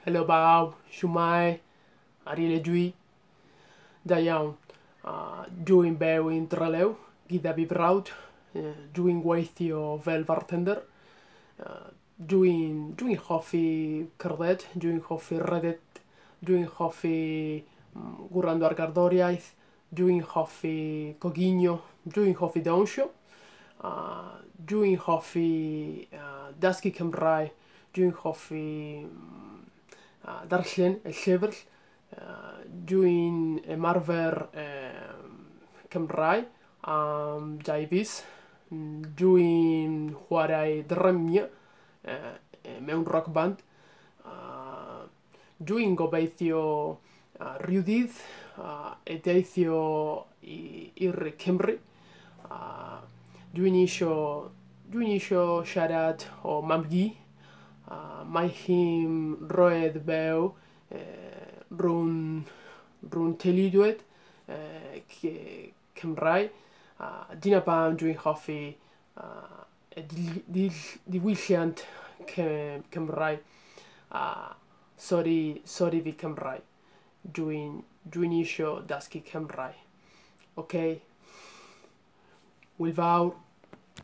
Helo bawb, shwmae, Ariel ydw i. Da iawn. Dwi'n byw yn Trelew gyda fi brawd. Dwi'n gweithio fel bartender. Dwi'n hoffi cerdded, dwi'n hoffi rhedeg, dwi'n hoffi gwrando ar gerddoriaeth, dwi'n hoffi coginio, dwi'n hoffi dawnsio. Dwi'n hoffi dysgu Cymraeg, dwi'n hoffi darllen y llyfr, dwi'n ymarfer Cymraeg am 2 fis, dwi'n chwarae drymiau mewn rock band. Dwi'n gobeithio rhyw ddydd i deithio i'r Cymru. Dwi'n isio siarad o mam-gu. Mae hi'n roedd byw rhwng teuluoedd Cymraeg. Dyna pam dwi'n hoffi y diwylliant Cymraeg. Sorry, sorry fi Cymraeg. Dwi'n isio dysgu Cymraeg. Okay? Hwyl fawr.